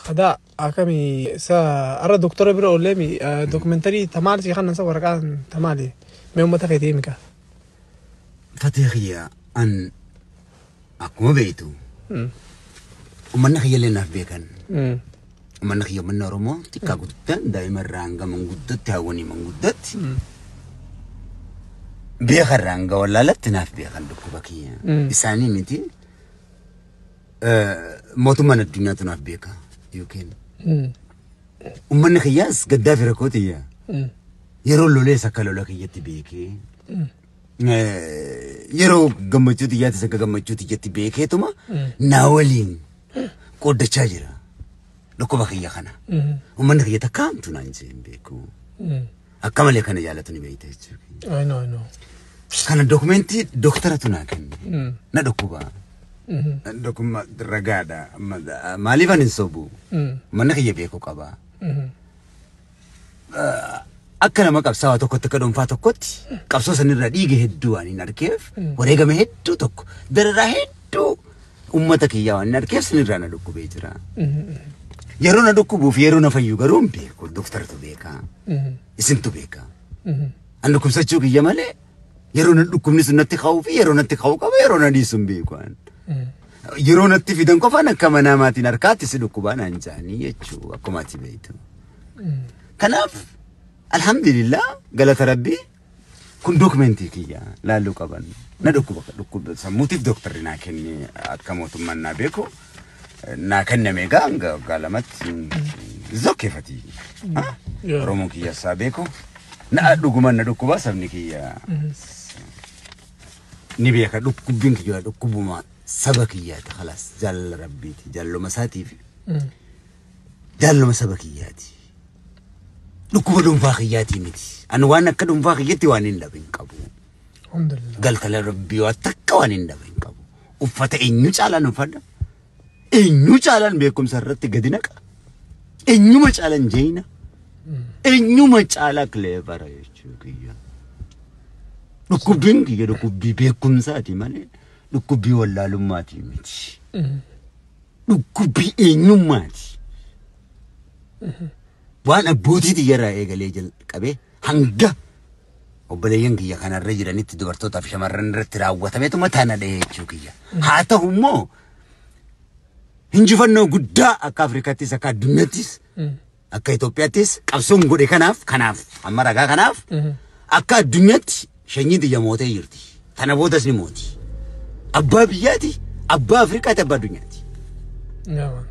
Kadaa akkamii isa arra doktora bira oolleemi dokumentarii tamaali si kanan sa waraqaan tamaali mee uummata keetii himi kaa. Fatee kiyya, an akkuma beektu uummanni kiyya illee naaf beekan. Uummanni kiyya, uummanni Oromoo, xiqqaa guddaan, daa'ima irraa hanga manguddootti, hawwanii manguddootti, beeka irraa hanga wallaalatti naaf beekan dhukkuba kiyya. Isaanii miti, mootummaan addunyaatu naaf beeka yookiin uummanni kiyyaas gaddaa fi rakkoo tiyya yeroo lolees akka lola kiyyatti beekee, yeroo gammachuu tiyyaatis akka gammachuu tiyyatti beekeetuma naa waliin qooddachaa jira. Dhukkuba kiyya kana. Uummanni kiyya takka hamtu naan jee hin beeku. Akka malee kana jaalatu ni beekta jechuudha. I know, I know. Kana dokumentii dooktaratu naa kenne. Na dhukkuba. Dhukkuba ragaadha. Maaliif ani hin sobu? Uummanni kiyya beekuu qaba. Akka nama qabsaa'aa tokkotti, akka dhuunfaa tokkotti, qabsoo sanirra dhiiga hedduu waan hin argeef, wareegama hedduu tokko, dararaa hedduu uummata kiyyaa waan hin argeef, sanirraa na dhukkubee jira. Yeroo na dhukkubuu fi yeroo na fayyu garuu hin beeku. Dooktaratu beeka. Isintu beeka. An dhukkubsachuu kiyya malee yeroo na dhukkubni sun natti ka'uu fi yeroo natti ka'uu qaba, yeroo na dhiisu hin beeku. Yeroo natti fidan qofaan akka manaa maatiin harkaatti si dhukkubaa naan jaanii jechuu, akkuma ati beektu. Kanaaf alhamdulillah, galata rabbii, kun dokumentii kiyya laalluu qaban. Na dhukkuba, dhukkuba sammuutiif dooktarri naa kenne, akka mootummaan naa beeku naa kenname egaa hanga waggaa 2tti zokkeefati. Oromoon kiyya isaa beeku. Na dhuguman na dhukkuba, sabni kiyya ni beeka. Dhukkubbiin kiyya dhukkubuma saba kiyyaati, khalaas, jaalala rabbiiti, jaalala isaatiif, jaalala saba kiyyaati. Dhukkuba dhuunfaa kiyyaatii miti. Ani waan akka dhuunfaa kiyyatti waan hin dhabe hin qabu. Alhamdulillah. Galtala rabbii waan takka waan hin dhabe hin qabu. Uffata eenyu caalaan uffadha. Eenyu caalaan beekumsa irratti gadi naqa. Eenyuma caalaan jeena. Eenyuma caalaa clever jechuu kiyya. Dhukkubbiin kiyya dhukkubbii beekumsaati malee dhukkubbii wallaalummaati miti. Dhukkubbii eenyummaati. Waan abbootii tiyyarraa eegalee jalqabee hanga obboleeyyan kiyya kanarra jiranitti dubartootaa fi shamarran irratti raawwatameetu mataa na dhahee jechuu kiyya. Haa ta'u immoo injifannoo guddaa akka Afrikaattis, akka addunyaattis, akka Itoophiyaattis qabsoon godhe kanaaf amma ragaa kanaaf akka addunyaatti shanyiin tiyya mootee jirti. Tana boodas ni mooti. Abbaa biyyaati, abbaa Afrikaati, abbaa addunyaati. Yeah, man.